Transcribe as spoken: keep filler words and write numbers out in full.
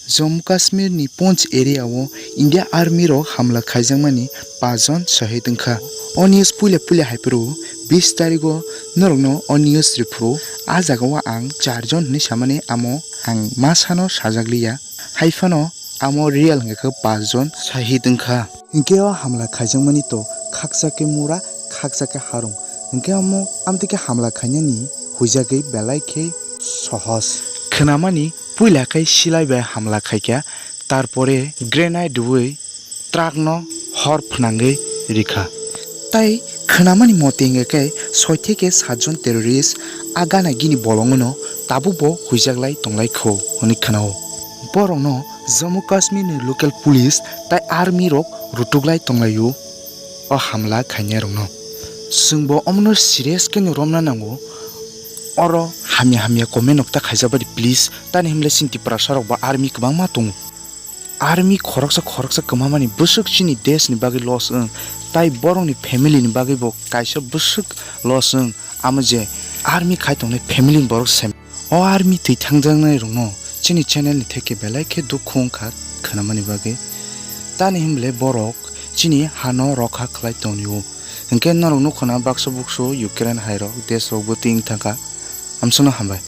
Jammu Kashmir ni Poonch area o India Army rok hamla khaijakmani paanch jon shahid wngkha. O news puila puila hai phuru bis tarigo norokno o news rw phuru, a jagao ang char jon hinwi samani amo ang ma sano sajak liya. Hai phano amo real hwnkhe khe paanch jon shahid wngkha. Hinkhe o hamla khaijakmani to khaksa khe mura, khaksa khe harung. Hinkhe omo amtwi khe hamla khainani huijagwi belai khe sohos. Khwnamani puila khe silai bai hamla khaikha, tarpore grenade rwui truck no hor phnangwi rikha. Tai khwnamani moti hwnkhe khe soi theke sat jon terrorist a gana gini bolongno tabukbo huijaklai tonglaikho hwnwi khwnao. Borokno Jammu Kashmir ni local police tai army rok rutuklai tonglaio o hamla khainai rokno. Chwngbo omono serious khe no romna nango. Oro hamya hamya comment rok ta khaijak bai di please. Tani himle chini Tiprasa rok ba army kwbangma tongo. Army khoroksa khoroksa kwmamani bwswk chini desh ni bagwi loss wng, tai borokni family ni bagwi bo kaisa bwswk loss wng. Amo je army khai tongnai family ni borok sem. O army twi thangjaknai rokno chini channel ni theke belai khe dukhu wngkha khwnamani bagwi. Tani himle borok chini hano rokha khlai tongnio. Hinkhe norok nukho na baksa buksu Ukraine hai rok desh rok bo twi wng thangkha. Amsano hambai.